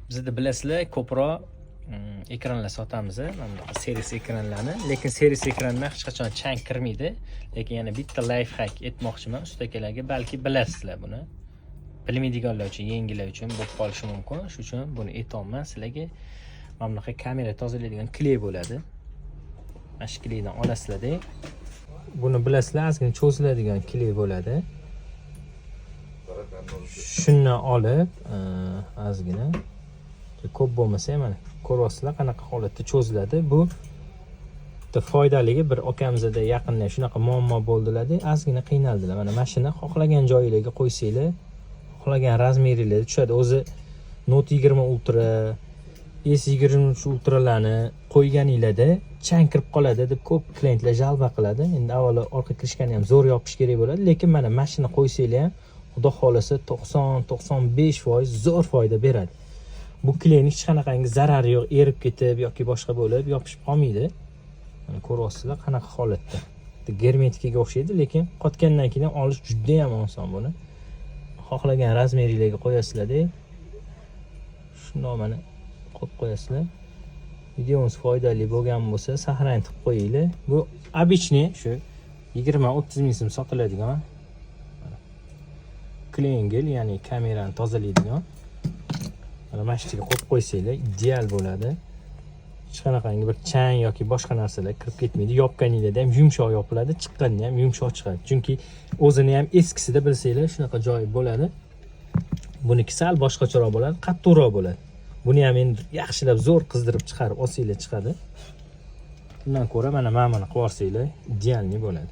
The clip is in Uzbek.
Bizda, bilasizlar, ko'proq ekranlar sotamiz, mana bunaqa servis ekranlarni. Lekin servis ekrandan hech qachon chang kirmaydi. Lekin yana bitta лайфхак aytmoqchiman usta akalarga, balki bilasizlar buni. Bilmaydiganlar uchun, yangilar uchun bo'lib qolishi mumkin. Shuning uchun buni aytyapman sizlarga. Mana bunaqa kamera tozalaydigan клей bo'ladi. Mana shu клей dan olasizlarda. Buni bilasizlar, ozgina cho'ziladigan клей bo'ladi. Shundan olib, ozgina, ko'p bo'lmasa ham, mana ko'ryapsizlar, qanaqa holatda cho'ziladi. Bu bitta foydaligi, bir akamizda yaqinda shunaqa muammo bo'ldilarda, ozgina qiynaldilar. Mana shuni xohlagan joyinglarga qo'ysanglar, xohlagan размер inglarda tushadi. O'zi Note 20 Ultra, S23 Ultralarni qo'yganinglarda chang kirib qoladi deb ko'p klientlar жалоба qiladi. Endi avvalo orqa крышка ni ham zo'r yopish kerak bo'ladi, lekin mana shuni qo'ysanglar ham, xudo xohlasa, 90-95% zo'r foyda beradi. Bu клей ni hech qanaqangi zarari yo'q, erib ketib yoki boshqa bo'lib yopishib qolmaydi. Mana ko'ryapsizlar, qanaqa holatda. Bitta germetikaga o'xshaydi, lekin qotgandan keyin ham olish juda ham oson buni. Xohlagan размер inglarga qo'yasizlarda, shundoq mana qo'yib qo'yasizlar. Videomiz foydali bo'lgan bo'lsa, сохранить qilib qo'yinglar. Bu обычный shu 20-30 ming so'm sotiladigan клингель, ya'ni kamerani tozalaydigan. Mana shu yerga qo'yib qo'ysanglar, ideal bo'ladi. Hech qanaqangi bir chang yoki boshqa narsalar kirib ketmaydi. Yopganinglarda ham yumshoq yopiladi, chiqqanda ham yumshoq chiqadi. Chunki o'zini ham eskisida, bilsanglar, shunaqa joyi bo'ladi. Buniki sal boshqacharoq bo'ladi, qattiqroq bo'ladi. Buni ham endi yaxshilab zo'r qizdirib chiqarib olsanglar, chiqadi. Undan ko'ra mana buni qilib yuborsanglar, идеальный bo'ladi.